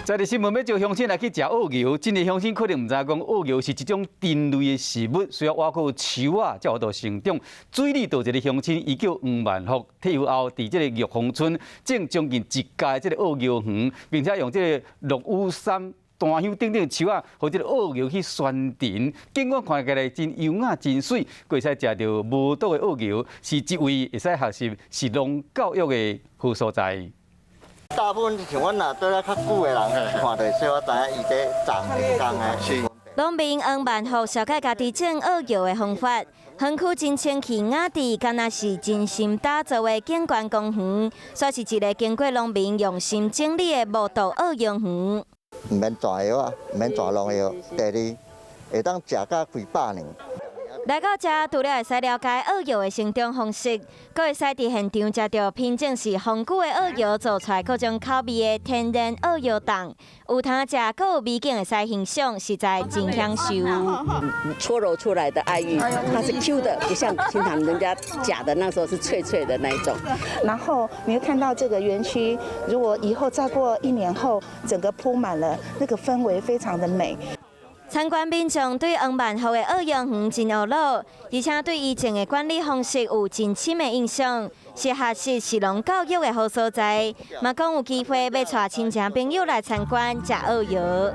在佇新聞欲招鄉親來去食甌蟯，真濟鄉親可能毋知影講甌蟯是一種珍類的食物，需要倚靠樹仔才有法度成長。水里就一个鄉親，伊叫黃萬福，退休後佇這个玉峰村種將近一甲的這个甌蟯園，並且用這个落羽杉、檀香等等樹仔，予這个甌蟯去懸藤，景觀看起來真優雅、真媠，閣會使食著無毒的甌蟯，是一位會使學習食農教育的好所在。大部分像阮若做了較久的人，看著小可知影伊這長的工的。是。農民黃萬福紹介家己種甌蟯的方法，園區真清氣雅致，敢若是精心打造的景觀公園，煞是一个經過農民用心整理的無毒甌蟯園。毋免蛇藥啊，毋免蛇農藥。第二，會當食甲幾百年。來到遮，除了會使了解甌蟯的成長方式，閣會使佇現場食著品種是豐富的甌蟯做出來各種口味的天然甌蟯凍，有通食，閣有美景會使欣賞，實在真享受。搓揉出來的愛玉，它是 Q 的，不像平常人家假的那時候是脆脆的那一種。然後你會看到這個園區，如果以後再過一年後，整個鋪滿了，那個氛圍非常的美。參觀民眾對黃萬福的甌蟯園真懊惱，而且對伊種的管理方式有真深的印象，是學習食農教育的好所在。嘛講有機會欲帶親情朋友來參觀食甌蟯。